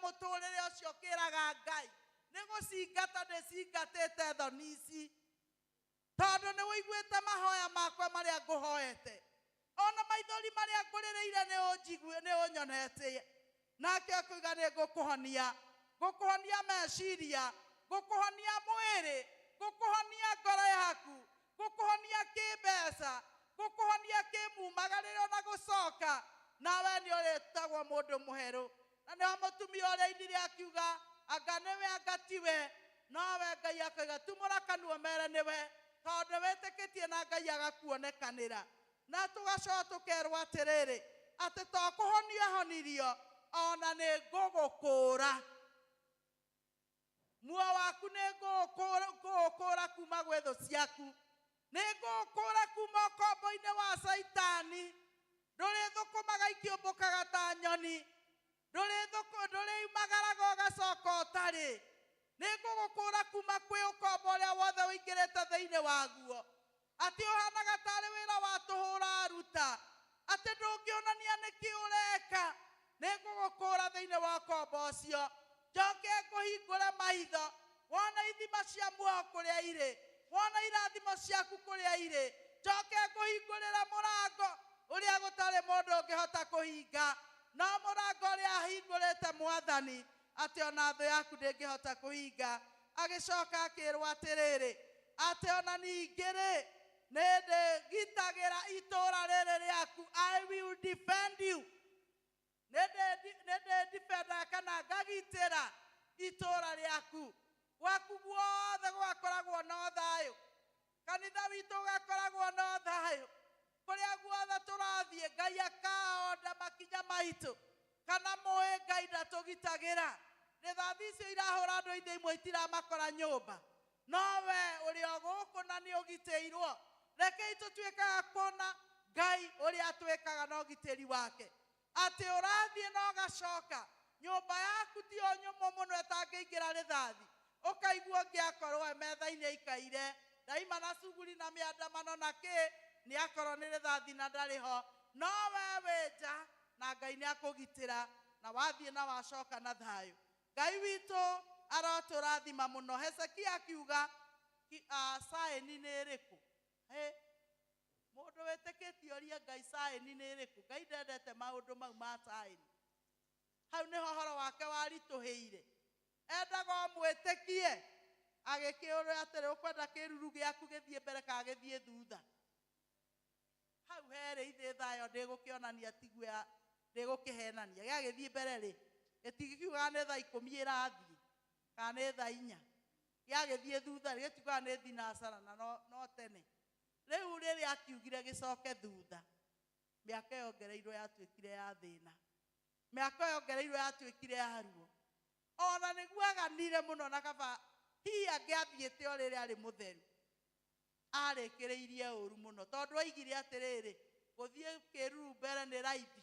Mũtũrĩre ũcio ũkĩraga Ngai nĩ gũcingata ndĩcingatĩte thoni ici, tondũ nĩ ũiguĩte mahoya makwa marĩa ngũhoete, ona maithori marĩa ngũrĩrĩire nĩ ũnjigue, nĩ ũnyonete. Nake akauga nĩ ngũkũhonia, ngũkũhonia meciria, ngũkũhonia mwĩrĩ, ngũkũhonia ngoro yaku, ngũkũhonia kĩmbeca, ngũkũhonia kĩmumagarĩro na gũcoka nawe nĩ ũrĩtagwo mũndũ mũherũ. Na nĩho mũtumia ũrĩa ainire akiuga anga nĩwe anga tiwe, nowe Ngai akauga tumũra kanua mere nĩwe, tondũ wĩtĩkĩtie na Ngai agakuonekanĩra. Na tũgacoka tũkerwo atĩrĩrĩ, atĩ to kũhonia honirio, ona nĩ ngũgũkũra muoyo waku, nĩ ngũgũkũra kuma gwĩ thũ ciaku, nĩ ngũgũkũra kuma ũkombo-inĩ wa Caitani. Ndũrĩthũkũmaga ikĩũmbũkaga ta nyoni, ndũrĩumagaraga ũgacoka ũtarĩ. Nĩ ngũgũkũra kuma kwĩ ũkombo ũrĩa wothe ũingĩrĩte thĩinĩ waguo, atĩ ũhanaga tarĩ wĩra wa tũhũ ũraruta, atĩ ndũngĩonania nĩkĩ ũreka. Nĩ ngũgũkũra thĩinĩ wa ũkombo ũcio, njoke ngũhingũre maitho wone ithima cia muoyo kũrĩa irĩ, wone irathimo ciaku kũrĩa irĩ, njoke ngũhingũrĩre mũrango ũrĩa gũtarĩ mũndũ ũngĩhota kũhinga, no mũrango ũrĩa ahingũrĩte Mwathani atĩ ona thũ yaku ndĩngĩhota kũhinga. Agĩcoka akĩrwo atĩrĩrĩ, atĩ ona ningĩ rĩ, nĩ ndĩgitagĩra itũũra rĩrĩ rĩaku, I will defend you. Nĩ ndĩdefendaga kana ngagitĩra itũũra rĩaku, gwaku guothe gũgakoragwo no thayũ, kanitha witũ ũgakoragwo no thayũ, kũrĩa guothe tũrathiĩ Ngai akaonda makinya maitũ. Kana mũĩ Ngai ndatũgitagĩra? Rithathi icio irahũra andũ ithe imwe itiramakora nyũmba, no we ũrĩ o gũkũ na nĩ ũgitĩirwo. Rekei tũtuĩkaga kuona Ngai ũrĩa atwĩkaga na ũgitĩri wake, atĩ ũrathiĩ na ũgacoka nyũmba yaku ti o nyũmũ mũno ĩtangĩingĩra rithathi, ũkaigua ũngĩ akorwo e metha-inĩ aikaire ndaima na cuguri na mĩandamano na kĩ, nĩ akorwo nĩ rithathi na ndarĩ ho, no we wĩ nja na Ngai nĩ akũgitĩra na wathiĩ na wacoka na thayũ. Ngai witũ arotũrathima mũno. Hezekia akiuga sign nĩ ĩrĩkũ? Hĩ, mũndũ wĩtĩkĩtie orie Ngai sign nĩ ĩrĩkũ? Ngai ndendete maũndũ mau ma sign. Hau nĩho ũhoro wake waritũhĩire, endaga ũmwĩtĩkie. Agĩkĩũrĩa atĩrĩ, ũkwenda kĩruru gĩaku gĩthiĩ mbere kana gĩthiĩ thutha? Hau herĩ ithĩ thayo ndĩgũkĩonania tiguo ndĩgũkĩhenania. Gĩagĩthiĩ mbere rĩ, gĩtikiugaga nĩ thaa 10 ĩrathiĩ kana nĩ thaa 4. Gĩagĩthiĩ thutha rĩ, gĩtiugaga nĩ thinacara na no tene. Rĩu rĩrĩa akiugire gĩcoke thutha, mĩaka yongereirwo yatuĩkire ya thĩna, mĩaka yongereirwo yatuĩkire ya ruo, ona nĩguo aganire mũno. Na kaba hihi angĩathiĩte o rĩrĩa arĩ mũtheru, arĩkĩrĩirie ũru mũno, tondũ oigire atĩrĩrĩ, gũthiĩ kĩruru mbere nĩ raithi,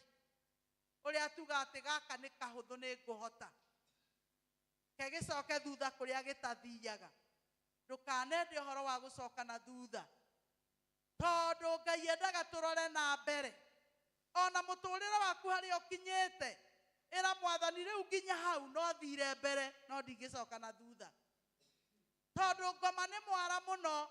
ũrĩa tuga atĩ gaka nĩ kahũthũ, nĩ ngũhota ke gĩcoke thutha kũrĩa gĩtathiaga. Ndũkanende ũhoro wa gũcoka na thutha, tondũ Ngai endaga tũrore na mbere. Ona mũtũrĩre waku harĩa ũkinyĩte, ĩra Mwathani rĩu nginya hau no thire mbere, no ndingĩcoka na thutha, tondũ ngoma nĩ mwara mũno.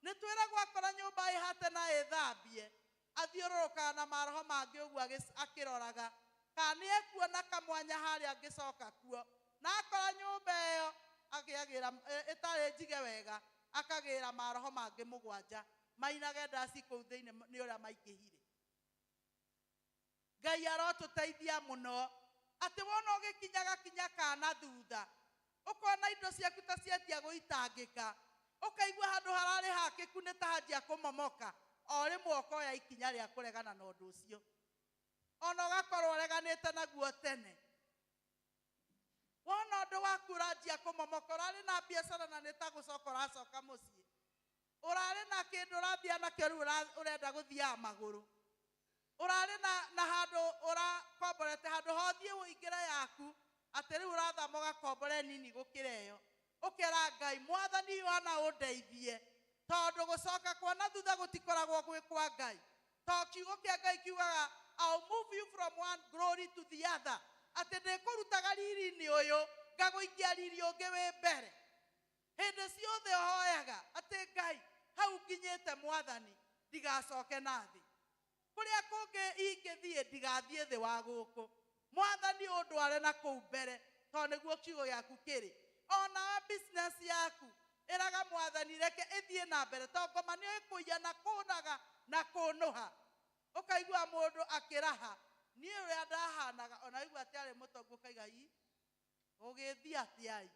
Nĩ twĩragwo akora nyũmba ĩhate na ĩthambie, athiũrũrũkaga na maroho mangĩ ũguo akĩroraga kana nĩ ekuona kamwanya harĩa angĩcoka kuo. Na akora nyũmba ĩyo akĩagĩra ĩtarĩ njige wega, akagĩra maroho mangĩ mũgwanja mainage ndaci kũu thĩinĩ nĩ ũrĩa maingĩhire. Ngai arotũteithia mũno, atĩ wona ũgĩkinya gakinya kana thutha, ũkona indo ciaku ta cianjia gũitangĩka, ũkaigua handũ hararĩ hakĩku nĩ ta hanjia kũmomoka, o rĩmwe ũkoya ikinya rĩa kũregana na ũndũ ũcio, ona ũgakorwo ũreganĩte naguo tene. Wona ũndũ waku ũranjia kũmomoka, ũrarĩ na biacara na nĩ ta gũcoka ũracoka mũciĩ, ũrarĩ na kĩndũ ũrathiĩ nakĩo rĩu ũrenda gũthiaga magũrũ, ũrarĩ na handũ ũrakomborete, handũ ha ũthiĩ ũingĩre yaku, atĩ rĩu ũrathama ũgakombore nini gũkĩra ĩyo, ũkera Ngai, Mwathani Yohana ũndeithie, tondũ gũcoka kuona thutha gũtikoragwo gwĩ kwa Ngai, to kiugo kĩa Ngai kiugaga, "I'll move you from one glory to the other." Atĩ ndĩkũrutaga riri-inĩ ũyũ ngagũikia riri ũngĩ wĩ mbere. Hĩndĩ ciothe ũhoyaga atĩ Ngai, hau nginyĩte Mwathani, ndigacoke na thĩ. Kũrĩa kũngĩ ingĩthiĩ, ndigathiĩ thĩ wa gũkũ. Mwathani, ũndware na kũu mbere, tondũ nĩguo kiugo gĩaku kĩrĩ. Onawe business yaku, ĩraga Mwathani reke ĩthiĩ na mbere, tondũ ngoma nĩ ĩkũiya na kũnaga na kũnũha. Ũkaigua mũndũ akĩraha, niĩ ũrĩa ndahanaga, ona waigua atĩ arĩ mũtongu, ũkaiga i gũgĩthiĩ atĩa i,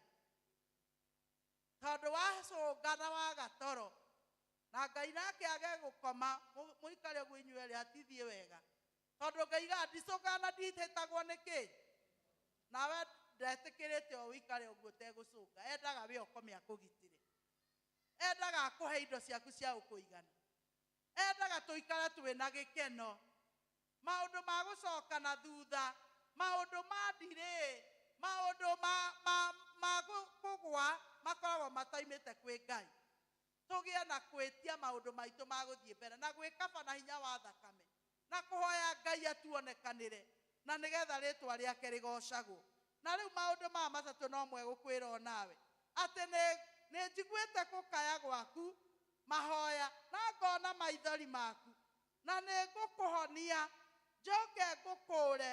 tondũ wacũnga na waga toro na Ngai nake age gũkoma, mũikare ũguo inyuĩ erĩ, hatithiĩ wega, tondũ ngaiga ndicũngaga na ndihĩtagwo nĩ kĩ, nawe ndetĩkĩrĩte o ũikare ũguo ũtegũcũnga. Endaga we ũkome akũgitĩre, endaga akũhe indo ciaku cia gũkũigana, endaga tũikare twĩna gĩkeno. Maũndũ ma gũcoka na thutha, maũndũ ma ndirĩ, maũndũ ma kũgwa makoragwo mataimĩte kwĩ Ngai. Tũgĩe na kwĩtia maũndũ maitũ ma gũthiĩ mbere na gwĩkaba na hinya wa thakame na kũhoya Ngai atuonekanĩre, na nĩgetha rĩtwa rĩake rĩgocagwo. Na rĩu maũndũ maya matatũ no mwegũkwĩra onawe, atĩ nĩ njiguĩte gũkaya gwaku mahoya na ngona maithori maku, na nĩ ngũkũhonia, njoke ngũkũre,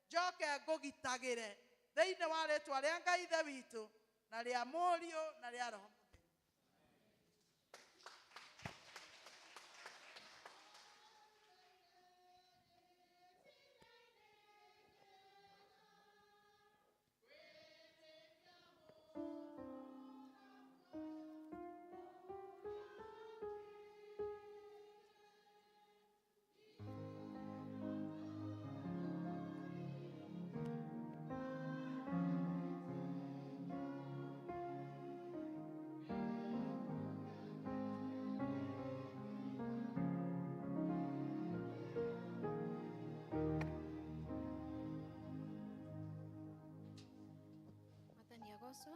njoke ngũgitagĩre thĩinĩ wa rĩtwa rĩa Ngai Ithe witũ na rĩa Mũriũ na rĩa Roho Mũtheru. Mwathani agocwo.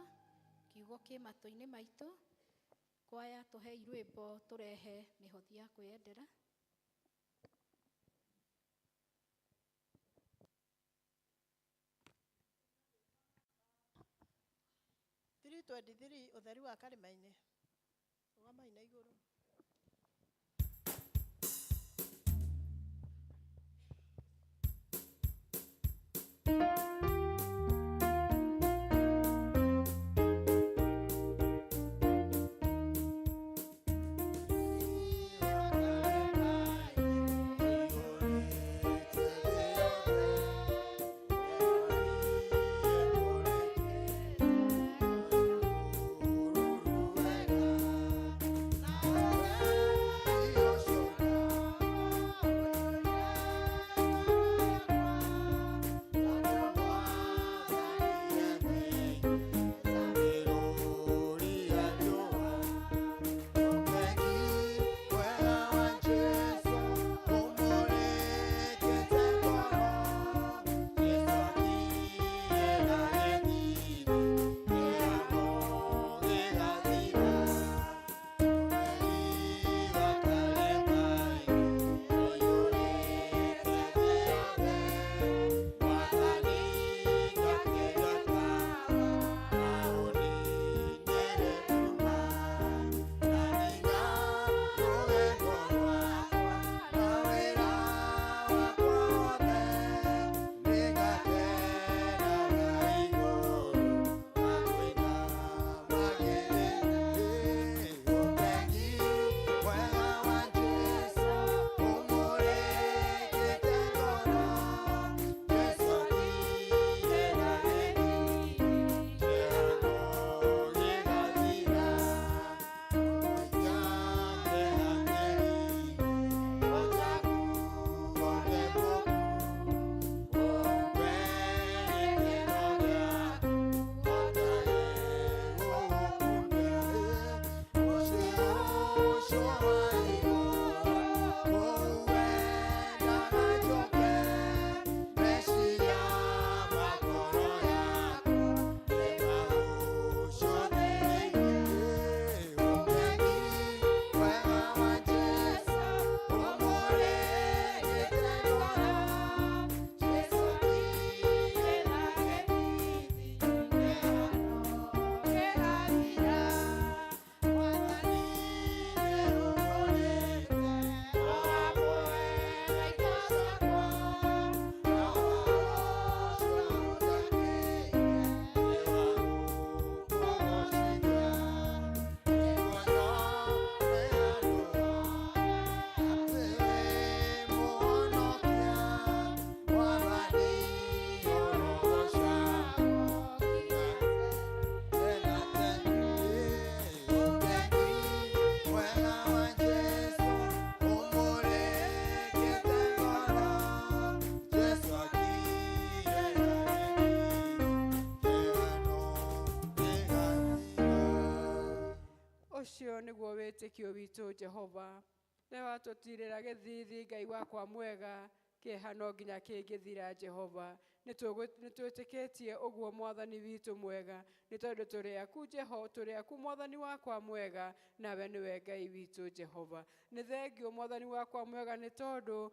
Kiugo kĩ matũ-inĩ maitũ. Kwaya, tũhe rwĩmbo, tũrehe mĩhothi ya kwĩyendera. 323, ũtheri wa karĩma-inĩ, rũgamai na igũrũ. Ũcio nĩguo wĩtĩkio witũ Jehova. Nĩ watũtirĩra gĩthithi Ngai wakwa mwega, kĩeha no nginya kĩngĩthira Jehova. Nĩ twĩtĩkĩtie ũguo Mwathani witũ mwega, nĩ tondũ tũrĩ aku Jehova, tũrĩ aku Mwathani wakwa mwega, nawe nĩwe Ngai witũ Jehova. Nĩ thengio Mwathani wakwa mwega nĩ tondũ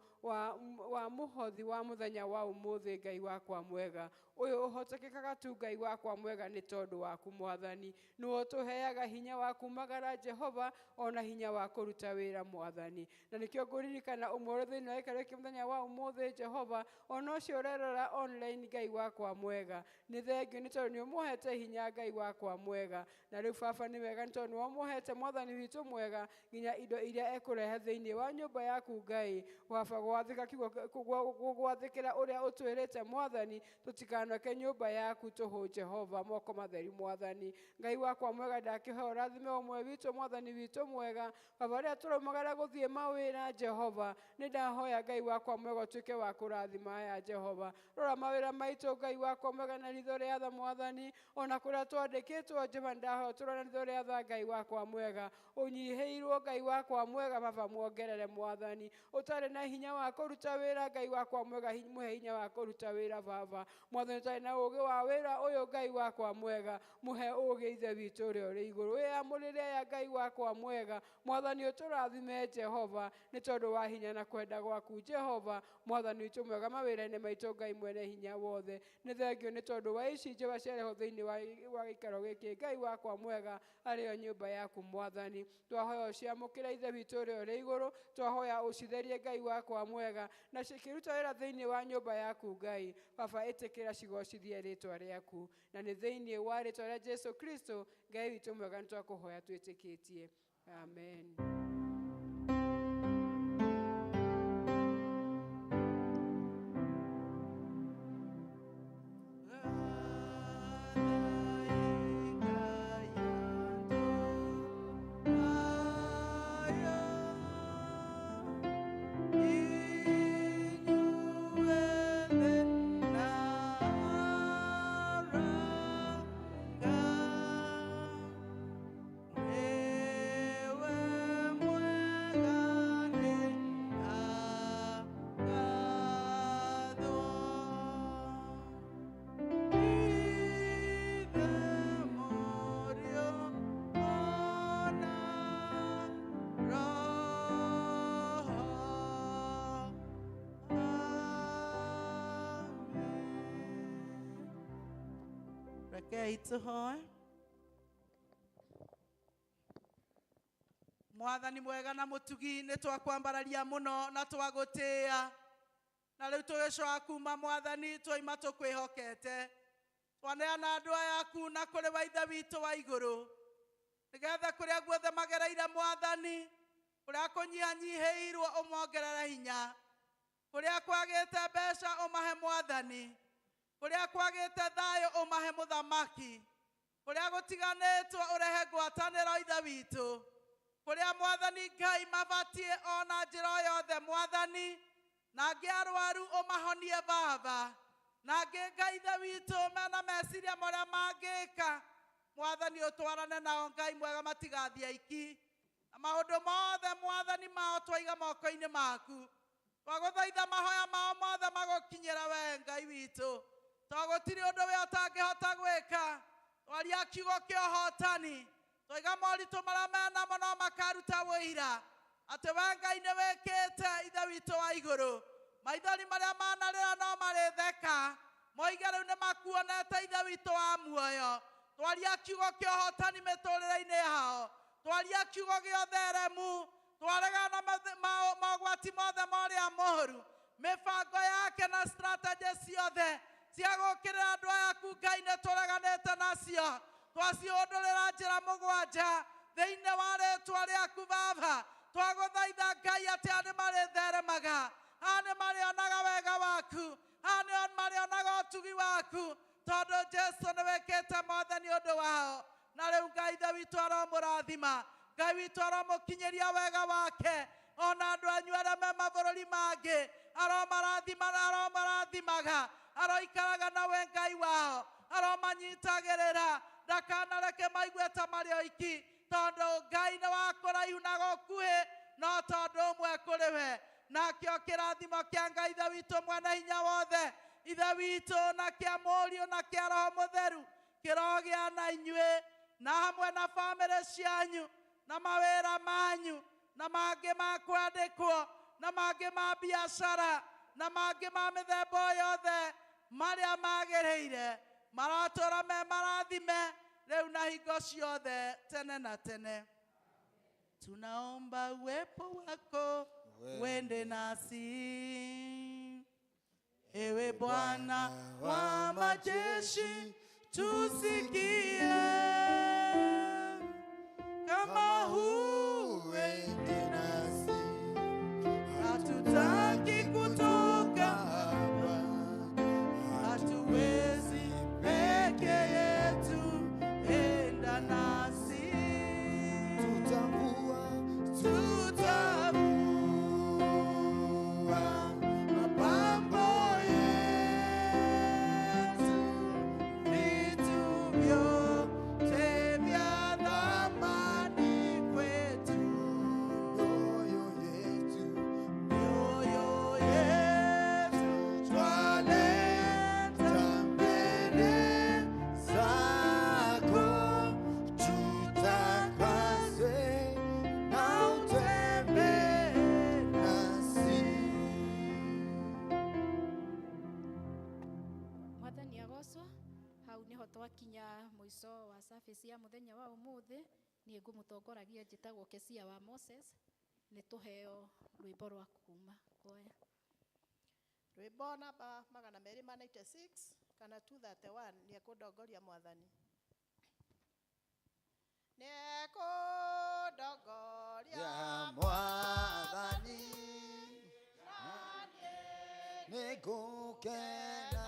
wa mũhothi wa mũthenya wa ũmũthĩ Ngai wakwa mwega. Ũyũ ũhotekekaga tu Ngai wakwa mwega nĩ tondũ waku Mwathani. Nĩwe ũtũheaga hinya wa kumagara Jehova, ona hinya wa kũruta wĩra Mwathani. Na nĩkĩo ngũririkana ũmwe thĩinĩ wa gĩikaro gĩkĩ mũthenya wa ũmũthĩ Jehova, ona ũcio ũrerora online Ngai wakwa mwega. Nĩ thengio nĩ tondũ nĩ ũmũhete hinya Ngai wakwa mwega. Na rĩu baba nĩ wega nĩ tondũ nĩ ũmũhete Mwathani witũ mwega nginya indo iria ekũrehe thĩinĩ wa nyũmba yaku Ngai. Waba gwathĩka kiugo gwathĩkĩra ũrĩa ũtwĩrĩte Mwathani, tũtikanoke nyũmba yaku tũhũ Jehova, moko matheri Mwathani. Ngai wakwa mwega, ndakĩhoya ũrathime ũmwe witũ Mwathani witũ mwega. Baba rĩrĩa tũraumagara gũthiĩ mawĩra Jehova, nĩ ndahoya Ngai wakwa mwega ũtuĩke wa kũrathima aya Jehova. Rora mawĩra maitũ Ngai wakwa mwega na ritho rĩa tha Mwathani, ona kũrĩa twandĩkĩtwo Jehova ndahoya ũtũrore na ritho rĩa tha Ngai wakwa mwega. Ũnyihĩirwo Ngai wakwa mwega baba muongerere Mwathani. Ũtarĩ na hinya wa kũruta wĩra Ngai wakwa mwega, mũhe hinya wa kũruta wĩra baba. Mwathani ũtarĩ na ũũgĩ wa wĩra ũyũ Ngai wakwa mwega, mũhe ũũgĩ Ithe witũ ũrĩa ũrĩ igũrũ. Wĩyamũrĩre aya Ngai wakwa mwega, Mwathani ũtũrathime Jehova nĩ tondũ wa hinya na kwenda gwaku Jehova. Mwathani witũ mwega mawĩra-inĩ maitũ Ngai mwene hinya wothe. Nĩ thengio nĩ tondũ wa ici Jehova ciarehwo thĩinĩ wa gĩikaro gĩkĩ Ngai wakwa mwega, arĩo nyũmba yaku Mwathani. Twahoya ũciamũkĩre Ithe witũ ũrĩa ũrĩ igũrũ, twahoya ũcitherie Ngai wakwa mwega, na cikĩruta wĩra thĩinĩ wa nyũmba yaku Ngai. Baba ĩtĩkĩra cigocithie rĩtwa rĩaku, na nĩ thĩinĩ wa rĩtwa rĩa Jesu Kristo Ngai witũ mwega nĩ twakũhoya twĩtĩkĩtie. Amen. Rekei tũhoe. Mwathani mwega na mũtugi, nĩ twakwambararia mũno na twagũtĩĩa, na rĩu tũgĩcoka kuma Mwathani twaima tũkwĩhokete. Twaneana andũ aya aku na kũrĩ wa Ithe witũ wa igũrũ, nĩgetha kũrĩa guothe magereire Mwathani, kũrĩa kũnyihanyihĩirwo ũmongerere hinya, kũrĩa kwagĩte mbeca ũmahe Mwathani, kũrĩa kwagĩte thayũ ũmahe mũthamaki, kũrĩa gũtiganĩtwo ũrehe ngwatanĩro Ithe witũ, kũrĩa Mwathani Ngai mabatiĩ ona njĩra o yothe Mwathani, na angĩ arwaru ũmahonie Baba, na angĩ Ngai Ithe witũ mena meciria marĩa mangĩka Mwathani ũtwarane nao Ngai mwega matigathiĩ aiki, na maũndũ mothe Mwathani mao twaiga moko-inĩ maku. Twagũthaitha mahoya mao mothe magũkinyĩra we Ngai witũ, tondũ gũtirĩ ũndũ we ũtangĩhota gwĩka. Twaria kiugo kĩa ũhotani, twaiga moritũ marĩa menamo no makaruta wũira atĩ we Ngai nĩ wĩkĩte Ithe witũ wa igũrũ. Maithori marĩa manarĩra no marĩtheka, moige rĩu nĩ makuonete Ithe witũ wa muoyo. Twaria kiugo kĩa ũhotani mĩtũrĩre-inĩ yao, twaria kiugo gĩa ũtheremu, twaregana mogwati mothe ma ũrĩa mũũru, mĩbango yake na strategy ciothe cia gũũkĩrĩra andũ aya aku Ngai nĩ tũreganĩte nacio. Twaciũndũrĩra njĩra mũgwanja thĩinĩ wa rĩtwa rĩaku Baba. Twagũthaitha Ngai atĩ aya nĩ marĩtheremaga, aya nĩ marĩonaga wega waku, aya nĩ marĩonaga ũtugi waku, tondũ Jesu nĩ wĩkĩte mothe nĩ ũndũ wao. Na rĩu Ngai Ithe witũ aromũrathima, Ngai witũ aromũkinyĩria wega wake, ona andũ anyu arĩa me mabũrũri mangĩ aromarathima, aromarathimaga, aroikaraga nawe Ngai wao, aromanyitagĩrĩra, ndakanareke maigue ta marĩ oiki, Tondũ Ngai nĩ wa kũraihu na gũkuhĩ, no tondũ ũmwe kũrĩ we. Nakĩo kĩrathimo kĩa Ngai Ithe witũ mwene hinya wothe, Ithe witũ, na kĩa Mũriũ na kĩa Roho Mũtheru kĩrogĩa na inyuĩ na hamwe na bamĩrĩ cianyu na mawĩra manyu na mangĩ ma kwandĩkwo na mangĩ ma biacara na mangĩ ma mĩthemba o yothe marĩa magĩrĩire maratũra me marathime rĩu na hingo ciothe tene na tene. Tunaomba uwepo wako wende nasi, ewe Bwana wa majeshi, tusikie kama huendi nasi, hatutaki kutoka hapa, hatuwezi peke yetu, enda nasi. Tutambua, tutambua mapambo yetu, vitu vyote vya thamani kwetu, mioyo yetu, mioyo yetu twaleta mbele zako, tutakaswe na utembee nasi. Mwathani agocwo. Hau niho twakinya mũico wa service ya mũthenya wa ũmũthĩ. Niĩ ngũmũtongoragia njĩtagwo Kesia wa Moses. Nĩ tũheo rwĩmbo rwa kuma kwaya. Rwĩmbo namba 296 kana 231, nĩ ekũndongoria Mwathani, nĩ ekũndongoria ya Mwathani, nĩngũkena.